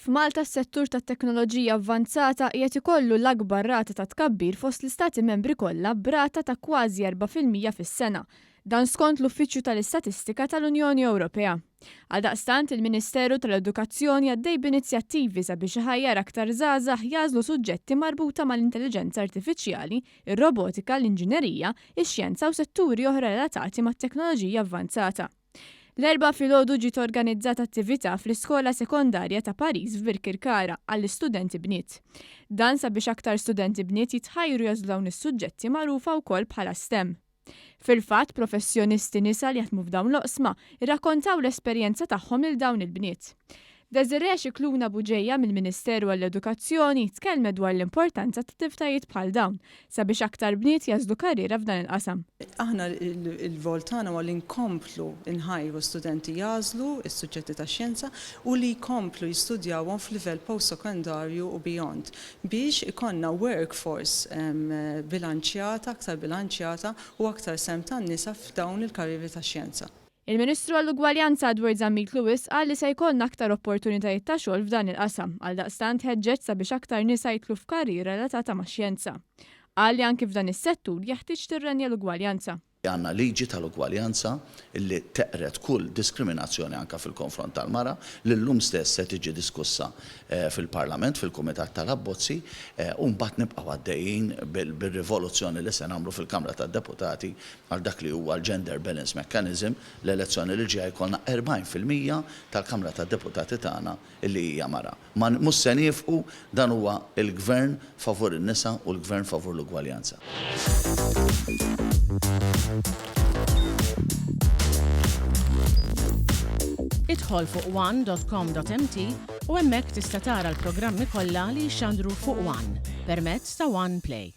F'Malta s-settur tat-teknoloġija avvanzata qiegħed ikollu l-akbar rata ta' tkabbir fost l-istati membri kollha b'rata ta' kważi 4% fis-sena. Dan skont l-Uffiċċju tal-Istatistika tal-Unjoni Ewropea. Għaldaqstant, il-Ministeru tal-Edukazzjoni għaddej b'inizjattivi sabiex iħajjar aktar żgħażagħ jagħżlu suġġetti marbuta mal-intelliġenza artifiċjali, ir-robotika, l-inġinerija, ix-xjenza u setturi oħra relatati mat-teknoloġija avvanzata. L-Erbgħa filgħodu ġiet organizzata attività fl-iskola sekondarja ta' Paris f'Birkirkara għall-istudenti bniet. Dan sabiex aktar studenti bniet jitħajru jagħżlu dawn is-suġġetti magħrufa wkoll bħala STEM. Fil-fatt, professjonisti nisa li jaħdmu f'dawn l-oqsma rrakkontaw l-esperjenza tagħhom lil dawn il-bniet. Desiree Scicluna Bugeja mill-Ministeru għall-Edukazzjoni tkellmet dwar l-importanza ta' attivtajiet bħal dawn sabiex aktar bniet jagħżlu karriera f'dan il-qasam. Aħna l-rwol tagħna huwa li nkomplu nħajru studenti jagħżlu s-suġġetti tax-xjenza u li jkomplu jistudjawhom f'livell post-sekondarju u beyond biex ikollna workforce bilanċjata, aktar bilanċjata u aktar sehem tan-nisa f'dawn il-karrieri tax-xjenza. Il-Ministru għall-Ugwaljanza Edward Zammit Lewis qal li se jkollna aktar opportunitajiet ta' xogħol f'dan il-qasam, għaldaqstant ħeġġeġ sabiex aktar nisa jidħlu f'karriera relatata max-xjenza. Qal li anki f'dan is-settur jeħtieġ tirrenja l-ugwaljanza. Għandna liġi tal-ugwaljanza li teqred kull diskriminazzjoni anke fil-konfront tal-mara, li llum stess se tiġi diskussa fil-Parlament, fil-Kumitat tal-Abbozzi, u mbagħad nibqgħu għaddejjin bir-rivoluzzjoni li se nagħmlu fil-Kamra tad-Deputati għal dak li huwa l-Gender Balance Mechanism, l-elezzjoni li ġejja jkollna 40% tal-Kamra tad-Deputati tagħna li hija mara. Ma mhux se niefqu, dan huwa l-Gvern favur in-nisa u l-Gvern favur l-ugwaljanza. Idħol fuq one dot com dot mt u hemmhekk tista' tara l-programmi kollha li jixxandru fuq one permezz ta' One Play.